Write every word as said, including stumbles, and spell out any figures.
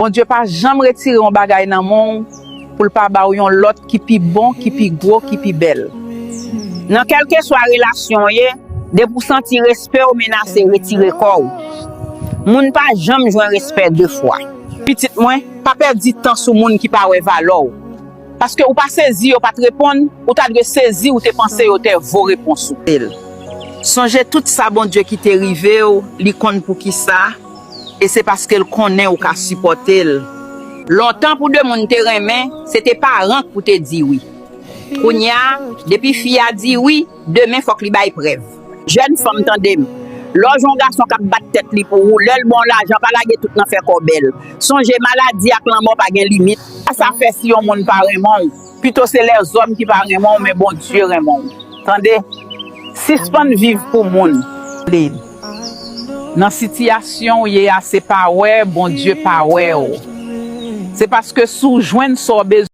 Bondye pa janm retire yon bagay nan men w pou l pa ba w yon lòt ki pi bon, ki pi gwo, ki pi bèl. Nan kèlkeswa relasyon w ye, depi w santi respè w menase, retire kò w. Moun pa janm jwenn respè de fwa. Pitit mwen, pa pèdi tan sou moun ki pa wè valè w. Paske ou pa sezi, yo pa t reponn, ou ta dwe sezi, ou te panse yo te vo repons ou. Sonje tout sa Bondye kite rive w, li konn poukisa, e se paske l konnen ou ka sipòte l. Lontan pou de moun te renmen, se te paran k pou te di wi. Kounye a, depi fi a di wi, demen fòk li bay prèv. Jèn fanm, tande m. Lè w jwenn yon gason k ap bat tèt li pou ou, lè l ba w lajan, pa lage tout nan fè kò bèl. Sonje, maladi ak lanmò pa gen limit. Sa sa fè si yon moun pa renmen w? Pito se lèzòm ki pa renmen w, men Bondye renmen w. Tande? Sispann viv pou moun. Nan sitiyasyon w ye a, se pa wè Bondye pa wè w. Se paske si w jwenn sa w bezwen,